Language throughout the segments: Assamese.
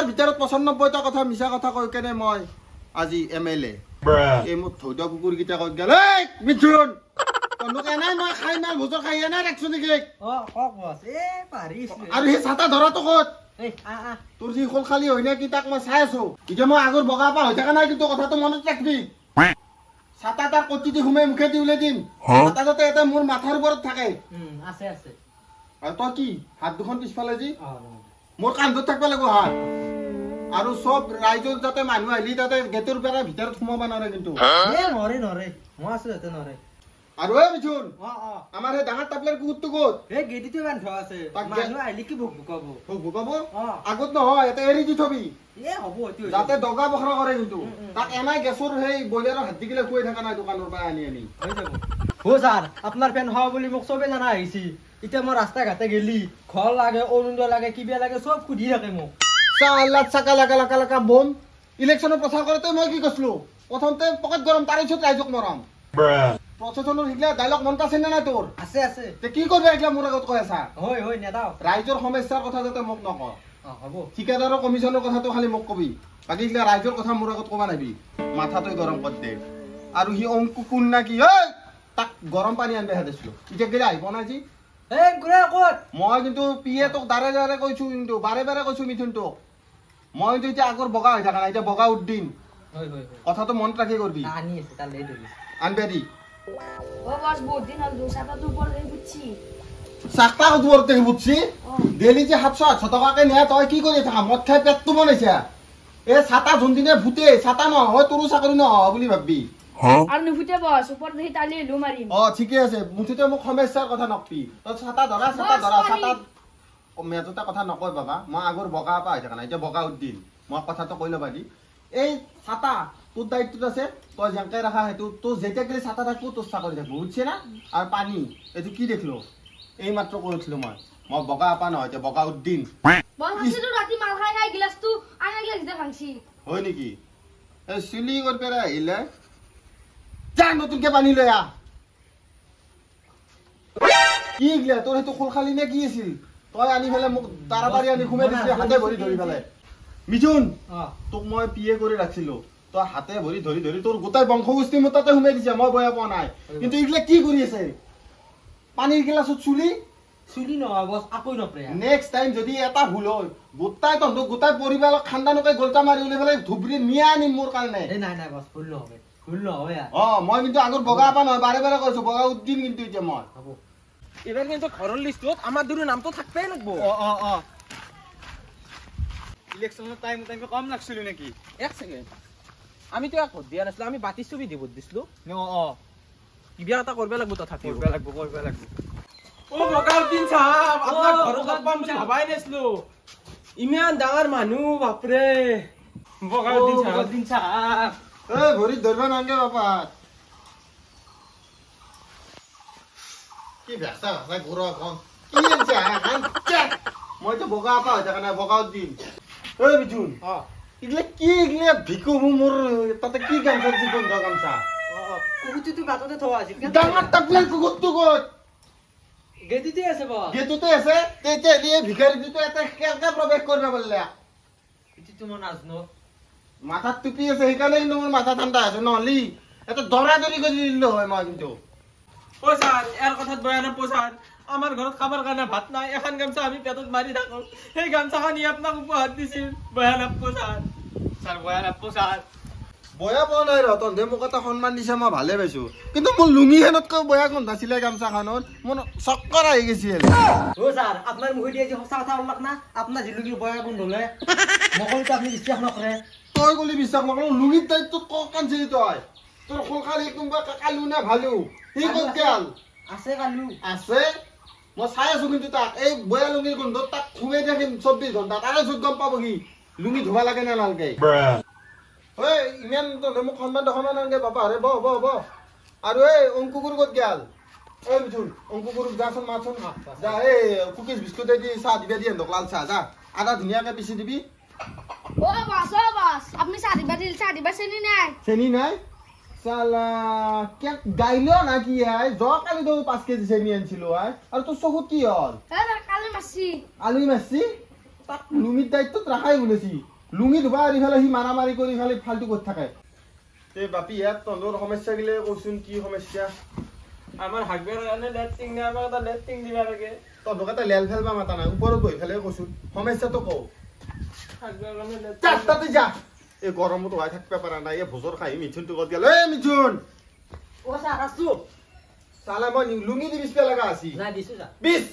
100টাৰ ভিতৰত 95টা কথা মিছা কথা কৈ কেনে মই আজি MLA। এই মোৰ ধৈদা কুকুৰকেইটা ক'ত গ'ল? এই মিথুন, তহঁতক এনেই মই খাই মাল ভোজৰ খাই এনেই ৰাখছো নেকি? আৰু সেই ছাতা ধৰাটো ক'ত? তোৰ যি খোল খালী হয় নে কি তাক মই চাই আছো। এতিয়া মই আগৰ বগা পা হৈ থকা নাই, কিন্তু কথাটো মনত ৰাখবি। ছাতা তাৰ কটি দি সোমাই মুখে দি উলাই দিম। ছাতা যাতে এটা মোৰ মাথাৰ ওপৰত থাকে। আছে আছে। আৰু তই কি হাত দুখন পিছফালে যি মোৰ কান্ধত থাকিব লাগিব হাত। আৰু চব ৰাইজৰ যাতে মানুহ আহিলি তাতে গেটৰ পৰা ভিতৰত সোমাব নোৱাৰে কিন্তু। নৰে নৰে, মই আছো যাতে নৰে। আৰু এই মিথুন, আমাৰ সেই ডাঙৰ টাপলাৰ কুকুৰটো ক'ত? এই গেটিতে বান্ধি থোৱা আছে। মানুহ আহিলে কি ভোক ভুকাব? ভোক ভুকাব? আগত নহয়, এটা এৰি দি থবি। এ হ'ব, যাতে দগা বখৰা কৰে কিন্তু। তাক এনাই গেছৰ সেই ব্ৰইলাৰৰ হাত দিগিলা খুৱাই থকা নাই দোকানৰ পৰা আনি আনি। হৈ যাব। হো ছাৰ, আপোনাৰ ফেন হোৱা বুলি মোক চবে জানা আহিছি। এতিয়া মই ৰাস্তা ঘাটে গেলি ঘৰ লাগে, অৰুণোদয় লাগে, কিবা লাগে, চব সুধি থাকে মোক। চালা চাকা লাগা লাগা লাগা বম। ইলেকশ্যনৰ প্ৰচাৰ কৰোঁতে মই কি কৈছিলো? প্ৰথমতে পকেট গৰম, তাৰে পিছত ৰাইজক মৰম। প্ৰশাসনৰ সেইগিলা ডাইলগ মনত আছে নে নাই তোৰ? আছে আছে। তে কি কৰবি এইগিলা মোৰ আগত কৈ আছা? হয় হয়, নেদাও। ৰাইজৰ সমস্যাৰ কথা যাতে মোক নক। হ'ব। ঠিকাদাৰৰ কমিশ্যনৰ কথাটো খালি মোক কবি, বাকী এইগিলা ৰাইজৰ কথা মোৰ আগত ক'বা নাবি। মাথাটো গৰম কৰি দে। আৰু সি অংকু কোন না কি, ঐ তাক গৰম পানী আনিব দিছিলো, এতিয়া গেলে আহিব নাই যি। মই কিন্তু পিয়ে তোক দাৰে দাৰে কৈছো, কিন্তু বাৰে বাৰে কৈছো মিথুন তোক। মই কিন্তু এতিয়া আগৰ বগা হৈ থকা নাই, এতিয়া বগা উদ্দিন। কথাটো মনত ৰাখি কৰবি। আনবে দি। ডেইলি যে 700 800 টকাকে নিয়া, তই কি কৰি থাকা? মদ খাই পেটটো বনাইছা। এই ছাতা যোনদিনে ফুটে, ছাতা নহয় তোৰো চাকৰি নহয় বুলি ভাববি। অ ঠিকে আছে, মুঠতে মোক সমস্যাৰ কথা নকবি। তই ছাতা ধৰা, ছাতা ধৰা, ছাতা মেজতে কথা নকয় বাবা। মই আগৰ বগা পা হৈ থকা নাই, এতিয়া বগা উদ্দিন। মই কথাটো কৈ ল'বা দি। এই ছাতা তোৰ দায়িত্বত আছে, তই যেনেকে ৰাখা সেইটো তোৰ যেতিয়া গেলি ছাতা থাকবো, তোৰ চাকৰি থাকবো, বুজিছে না? আৰু পানী এইটো কি দেখিলো এই মাত্ৰ কৈ উঠিলো মই, মই বগা আপা নহয় এতিয়া বগা উদ্দিন। হয় নেকি? এই চুলি কৰি পেলাই আহিলে যা নতুনকে পানী লৈ আহ। কি গিলা তোৰ সেইটো খোল খালি নে কি আছিল? তই আনি পেলাই মোক তাড়াতাড়ি আনি সোমাই দিছিলি হাতে ভৰি ধৰি পেলাই। মিথুন, তোক মই পিয়ে কৰি ৰাখিছিলো, তই হাতে ভৰি ধৰি ধৰি তোৰ গোটেই বংশগোষ্ঠী মোৰ তাতে সোমাই দিছে, মই বয়া পোৱা নাই। কিন্তু এইগিলা কি কৰি আছে? পানীৰ গিলাচত চুলি চুলি নহয় বছ, আকৌ নপৰে। নেক্সট টাইম যদি এটা ভুল হয়, গোটাই তহঁতক গোটাই পৰিবাৰক খান্দানকে গলটা মাৰি উলিয়াই পেলাই ধুবুৰী নিয়া আনিম মোৰ কাৰণে। নাই নাই বছ, ভুল নহয়, ভুল নহয়। অ মই কিন্তু আগৰ বগা আপা নহয়, বাৰে বাৰে কৈছো বগা উদ্দিন কিন্তু এতিয়া মই। হ'ব। এইবাৰ কিন্তু ঘৰৰ লিষ্টত আমাৰ দুৰো নামটো থাকবেই লাগব। অ অ অ। ইলেকশ্যনৰ টাইম টাইম কম লাগছিল নেকি? এক ছেকেণ্ড, আমিতো এক ভোট দিয়া নাছিলো, আমি বাতি ছবি দি ভোট দিছিলো। অ অ, কিবা এটা কৰিব লাগিব তথাপি। কৰিব লাগিব, কৰিব লাগিব। ও বগাউদ্দিন চাহাব, আপোনাৰ ঘৰত লগ পাম বুলি ভাবাই নাছিলো। ইমান ডাঙৰ মানুহ, বাপৰে। বগাউদ্দিন চাহাব, বগাউদ্দিন চাহাব। এই ভৰিত ধৰিব নালাগে বাপা। কি ভেচা ভেচা ঘূৰা এখন কি আনছে? মইতো বগা আপা হৈ থকা নাই, বগাউদ্দিন। ঐ মিথুন, এইগিলা কি এইগিলা ভিকু মোৰ তাতে কি গামছা দিছে? গোন্ধ গামছা। কুকুৰটো বাটতে থোৱা আছিল। ডাঙৰ টাপলাৰ কুকুৰটো ক'ত? গেটতে আছে বস। গেটতে আছে? তেতিয়াহ'লে এই ভিখাৰীটোতো এটা কেনেকে প্ৰৱেশ কৰিব পাৰিলে? এইটো মই নাজানো। মাথাত টুপি আছে সেইকাৰণে কিন্তু মোৰ মাথা ঠাণ্ডা আছে, নহ'লে এটা দৰা দৰি কৰি দিলো হয় মই কিন্তু। অ ছাৰ, ইয়াৰ কথাত বয়া নাপাব ছাৰ, আমাৰ ঘৰত খাবৰ কাৰণে ভাত নাই, এখন গামছা আমি পেটত মাৰি থাকো, সেই গামছাখন ই আপোনাক উপহাৰ দিছিল। বয়া নাপাব ছাৰ। ছাৰ বয়া নাপাব ছাৰ। বয়া পোৱা নাই ৰ, তহঁতে মোক এটা সন্মান দিছে, মই ভালে পাইছো। কিন্তু মোৰ লুঙিখনতকৈ বয়া গোন্ধ আছিলে গামছাখনত, মোৰ চক্কৰ আহি গৈছিল। অ ছাৰ, আপোনাৰ মুখেদি আজি সঁচা কথা ওলাক না, আপোনাৰ যি লুঙি বয়া গোন্ধ হ'লে মই ক'লেতো আপুনি বিশ্বাস নকৰে। তই ক'লি বিশ্বাস নকৰো, লুঙিৰ দায়িত্বত ক'ত কানছিলি তই? তোৰ খোলখালি কোনোবা কালু নে ভালু সি ক'ত গেল? আছে কালু আছে, মই চাই আছো কিন্তু তাক এই বয়া লুঙিৰ গোন্ধত তাক সোমাই থাকিম 24 ঘণ্টা, তাৰে পিছত গম পাব সি লুঙি ধুবা লাগে নে নালাগে। ঐ ইমান তহঁতে মোক সন্মান দেখাব নালাগে বাবা। আৰে বহ বহ বহ। আৰু এই অংকুকুৰ ক'ত গেল? এই মিথুন, অংকুকুৰক যাচোন মাতচোন, যা এই কুকিজ বিস্কুট দি চাহ দিবা দি সিহঁতক, লাল চাহ যা, আদা ধুনীয়াকে পিচি দিবি। ও বাস, ও বাস, আপনি চাহ দিবা দিল, চাহ দিবা চেনি নাই। চেনি নাই? চালা কেক গাইলো না কি আই? যোৱাকালি দেখোন 5 কেজি চেনি আনিছিলো আই। আৰু তোৰ চকুত কি হ'ল? কালি মাৰছি। আলুই মাৰছি? তাক লুঙিৰ দায়িত্বত ৰাখাই বুলিছি। লুঙি ধুবা এৰি ফেলে সি মাৰামাৰি কৰি খালি ফাল্টু কৰি থাকে। তে বাপি ইয়াত তহঁতৰ সমস্যা গিলে কচোন, কি সমস্যা? আমাৰ হাগবেৰ কাৰণে লেট্ৰিন নাই, আমাক এটা লেট্ৰিন দিবা লাগে। তহঁতক এটা লেল ফেলবা মাতা নাই, ওপৰত বহি ফেলে কচোন সমস্যাটো কওঁ। হাগবেৰ কাৰণে যা তাতে যা, এই গৰমত হৈ থাকিব পৰা নাই। এই ভোজৰ খাহি মিথুনটো ক'ত গ'ল? এই মিথুন! অ ছাৰ আছো। চালা মই লুঙি দি বিচবা লগা আছি। নাই দিছো যা। বিচ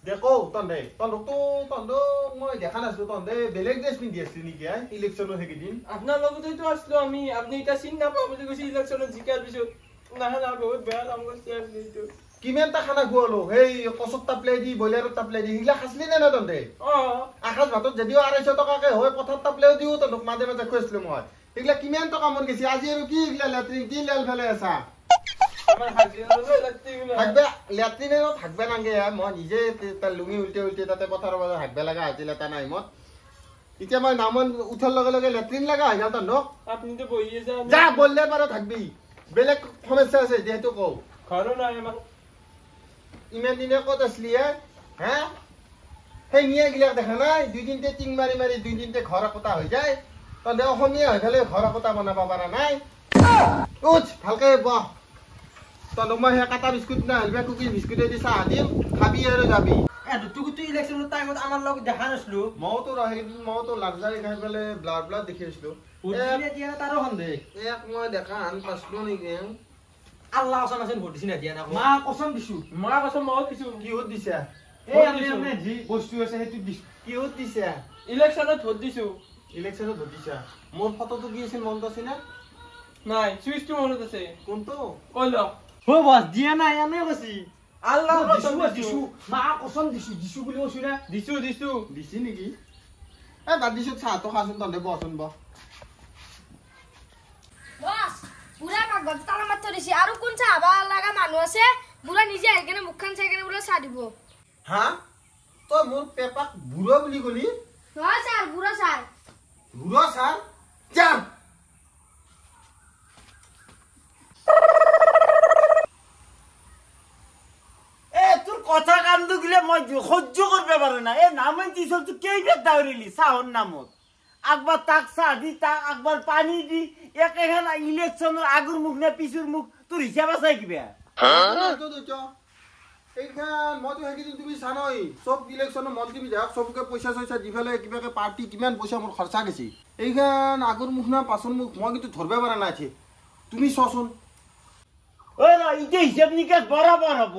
দে কওঁ তহঁতে, তহঁতকতো তহঁতক মই দেখা নাছিলো, তহঁতে বেলেগ ড্ৰেছ পিন্ধি আছিলি নেকি ইলেকশ্যনৰ সেইকেইদিন? আপোনাৰ লগতেতো আছিলো আমি, আপুনি এতিয়া চিনি নাপাওঁ বুলি কৈছে ইলেকশ্যনত জিকাৰ পিছত। নাই না, বহুত বেয়া কাম কৰিছে আপুনি এইটো। কিমানটা খানা খুৱালো, সেই কচুৰ তাপলাই দি ব্ৰইলাৰৰ তাপলাই দি, সেইগিলা খাইছিলি নে নাই তহঁতে? আকাশ ভাতত যদিও 250 টকাকে হয়, পথাৰ তাপলাইও দিওঁ তহঁতক মাজে মাজে খুৱাইছিলো মই। সেইগিলা কিমান টকা মোৰ গৈছে। আজি আৰু কি এইগিলা লেট্ৰিন কি লেল ফেলাই আছা? থাকবে লেট্ৰিনে থাকবে নাংগে, মই নিজে তাৰ লুঙি উল্টে উল্টে তাতে পথাৰৰ মাজত হাগবে লগা হৈছিল এটা নাইমত। এতিয়া মই নামত উঠাৰ লগে লগে লেট্ৰিন লগা হৈ গ'ল তহঁতক। আপুনিতো বহি আছে। যা বললে বাৰু থাকবি, বেলেগ সমস্যা আছে যিহেতু কওঁ। ঘৰো নাই আমাৰ। ইমান দিনে ক'ত আছিলি হে? সেই মিয়াগিলাক দেখা নাই, দুই তিনটে টিং মাৰি মাৰি দুই তিনটে ঘৰ একোটা হৈ যায়। তহঁতে অসমীয়া হৈ পেলাই ঘৰ একোটা বনাব পৰা নাই। উঠ ভালকে বহ। তহঁতক মই সেই কাটা বিস্কুট নহ'লে কুকিজ বিস্কুটে দি চাহ দিম, খাবি আৰু যাবি। তোকতো ইলেকশ্যনৰ টাইমত আমাৰ লগত দেখা নাছিলো। মইতো সেইদিন মইতো লাক্সাৰী খাই পেলাই ব্লাৰ ব্লাৰ দেখি আছিলো। তাৰো সন্দেহ এক মই দেখা আন পাইছিলো নেকি? আল্লাহ কচম আছে ভোট দিছি না দিয়া না। মা কচম দিছো, মা কচম ময়ো দিছো। কিহত দিছা? এই আমি যি বস্তু আছে সেইটো দিছো। কিহত দিছা? ইলেকশ্যনত ভোট দিছো। ইলেকশ্যনত ভোট দিছা? মোৰ ফটোটো কি আছিল মনত আছে না? নাই, চুইচটো মনত আছে। কোনটো? কৈ লওক। অ বছ দিয়া নাই, এনে কৈছি। আল্লাহ দিছো দিছো, মা কচম দিছো, দিছো বুলি কৈছো না। দিছো দিছো। দিছি নেকি? এই বাদ দিছো, চাহটো খাচোন তহঁতে, বহচোন বহ। বছ বুঢ়া পাকঘৰত তালা মাৰি থৈ দিছে, আৰু কোন চাহ খাব লগা মানুহ আছে? বুঢ়া নিজে আহি কেনে মুখখন চাই কেনে বোলে চাহ দিব। হা, তই মোৰ পেপাক বুঢ়া বুলি কলি? নহয় ছাৰ, বুঢ়া ছাৰ। বুঢ়া ছাৰ? যা। এ তোৰ কথা কান্দু গিলে মই সহ্য কৰিব পাৰো না। এই নামে দিছ তোৰ কেইবাৰ দাউৰিলি চাহৰ নামত, একবাৰ তাক চাহ দি, তাক একবাৰ পানী দি, একেখন ইলেকশ্যনৰ আগৰ মুখ নে পিছৰ মুখ তোৰ হিচাপ আছে কিবা? এইখন মইতো সেইকেইদিন তুমি চানই চব ইলেকশ্যনৰ মন্ত্ৰী বিধায়ক চবকে পইচা চইচা দি পেলাই কিবাকে পাৰ্টি কিমান পইচা মোৰ খৰচা গৈছে। এইখন আগৰ মুখ না পাছৰ মুখ মই কিন্তু ধৰিব পৰা নাই। ঠিক তুমি চোৱাচোন। ঐ ৰ, এতিয়া হিচাপ নিকাচ বৰাবৰ হ'ব।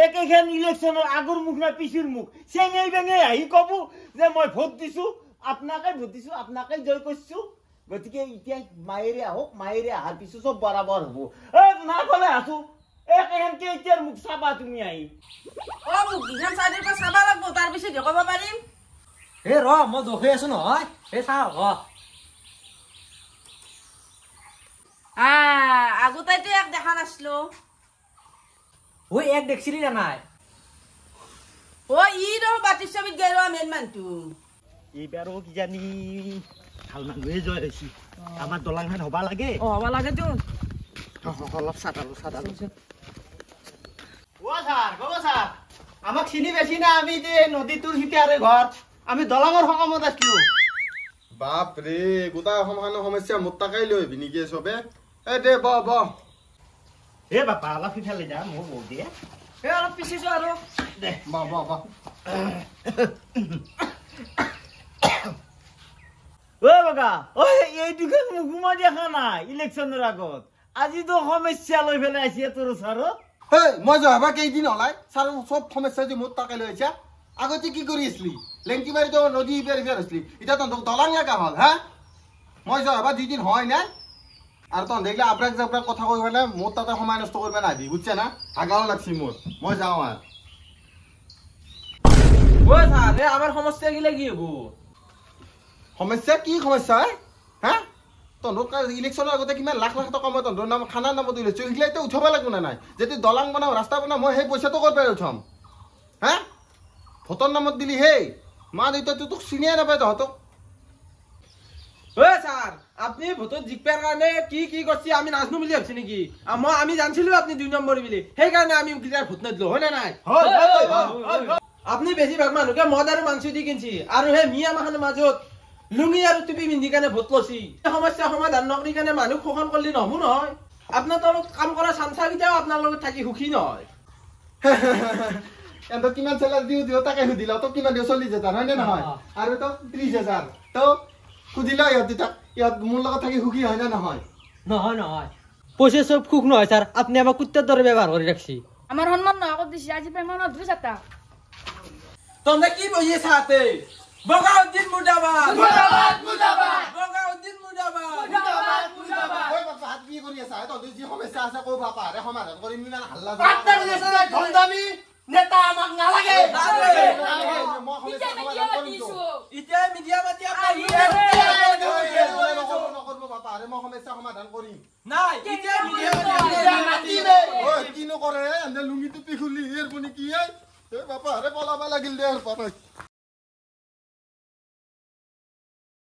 একেখন ইলেকশ্যনৰ আগৰ মুখ না পিছৰ মুখ চেঙাই বেঙাই আহি ক'ব যে মই ভোট দিছো, আপোনাকে ভোট দিছো, আপোনাকে জয় কৰিছো। গতিকে এতিয়া মায়েৰে আহক, মায়েৰে অহাৰ পিছত চব বৰাবৰ হ'ব। ঐ নাফালে আছো, একেখন কেইটাৰ মুখ চাবা তুমি আহি। অ মুখ কেইখন চাৰিৰ পৰা চাবা লাগব, তাৰ পিছতহে ক'ব পাৰিম। এ ৰ, মই জখি আছো নহয়। এই চাহ ৰ। আগতেতো এক দেখা নাছিলো। ঐ এক দেখছিলি না নাই? অ ই ৰ বাতিৰ ছবিত গাই ৰোৱা মেইন মানুহটো। এইবাৰো কিজানি ভাল মানুহে জয় হৈছে। আমাৰ দলংখন হ'বা লাগে। অ হ'বা লাগেতো। অলপ চাদালো চাদালো। অ ছাৰ, ক'ব ছাৰ, আমাক চিনি পাইছি না? আমি যে নদীটোৰ সিপাৰে ঘৰ, আমি দলঙৰ সকামত আছিলো। বাপৰে, গোটাই অসমখনৰ সমস্যা মোৰ তাকেই লৈ আহিবি নেকি চবে? এই দে বহ বহ। এ বাপা অলপ সিফালে যা, মই বহ দিয়ে। এই অলপ পিছি যোৱা আৰু। দে বহ বহ বহ। ঐ বাবা, ঐ এই দুখন মুখুমা দেখা নাই ইলেকশ্যনৰ আগত। আজিতো সমস্যা লৈ পেলাই আহিছে তোৰ ওচৰত। হেই, মই যোৱাবা কেইদিন হলাই ছাৰ চব সমস্যা যে মোৰ তাকে লৈ আহিছা। আগতে কি কৰি আছিলি? লেংটি মাৰি তো নদী ইপাৰ সিপাৰ হৈছিলি, এতিয়া তহঁতক দলং লগা হ'ল। হা, মই যোৱাবা 2 দিন হয় নাই আৰু তহঁতে এইগিলা আব্ৰাক জাব্ৰাক কথা কৈ পেলাই মোৰ তাতে সময় নষ্ট কৰিব নাহিবি, বুজিছা না? হাগাও লাগছি মোৰ, মই যাওঁ আৰু। অ ছাৰ, এই আমাৰ সমস্যা গিলা কি হ'ব? সমস্যা কি সমস্যা হা? তহঁতৰ ইলেকশ্যনৰ আগতে কিমান লাখ লাখ টকা মই তহঁতৰ নাম খানাৰ নামত উলিয়াইছোঁ, সেইগিলা এতিয়া উঠাব লাগিব না নাই? যদি দলং বনাওঁ, ৰাস্তা বনাওঁ, মই সেই পইচাটো ক'ৰ পৰা উঠাম? হা, ভোটৰ নামত দিলি সেই মা দেউতাটো তোক চিনিয়ে নাপায় তহঁতক। ঐ ছাৰ, আপুনি ভোটত জিকবাৰ কাৰণে কি কি কৰিছে আমি নাজানো বুলি ভাবছি নেকি? আমি জানছিলো আপুনি 2 নম্বৰ বুলি, সেইকাৰণে আমি গিলাৰ ভোট নিদিলো, হয় নে নাই? আপুনি বেছিভাগ মানুহকে মদ আৰু মাংস দি কিনছি, আৰু সেই মিয়া মাখানৰ মাজত লুঙি আৰু টুপি পিন্ধি কাৰণে ভোট লছি। সমস্যা সমাধান নকৰি কাৰণে মানুহ শোষণ কৰিলে নহ'ব নহয়। আপোনাৰ তলত কাম কৰা চামচাকেইটাও আপোনাৰ লগত থাকি সুখী নহয়। এহঁতক কিমান চেলাৰী দিওঁ দিওঁ তাকে সুধি লওঁ, তোক কিমান দিওঁ? 40,000 হয়নে নহয়? আৰু তোক 30,000। তো সুধি লওঁ ইহঁত দুটাক, ইহঁত মোৰ লগত থাকি সুখী হয় নে নহয়? নহয় নহয়, পইচা চব সুখ নহয় ছাৰ। আপুনি আমাক কুত্তাৰ দৰে ব্যৱহাৰ কৰি ৰাখছি। আমাৰ সন্মান নোহোৱা কৰি দিছে। আজি প্ৰেমৰ নধৰো চাটা। তহঁতে কি বহি আছা হাতে? বগাউদ্দিন মুৰ্দাবাদ, মুৰ্দাবাদ, বগাউদ্দিন মুৰ্দাবাদ। ঐ বাপা, হাত কি কৰি আছা? তহঁতৰ যি সমস্যা আছে কওঁ বাপা, আৰে সমাধান কৰিম। ইমান হাল্লা ধনদামী নেতা আমাক নালাগে। মই সমস্যা সমাধান কৰিম তো। এতিয়া মিডিয়া মাতি আপোনাৰ নকৰিব বাপা, আৰে মই সমস্যা সমাধান কৰিম। নাই, এতিয়া মিডিয়া মাতি। ঐ কিনো কৰে এনে লুঙি টুপি খুলি? ইয়াৰ পুনি কি? এই বাপা, আৰে পলাবা লাগিল দে।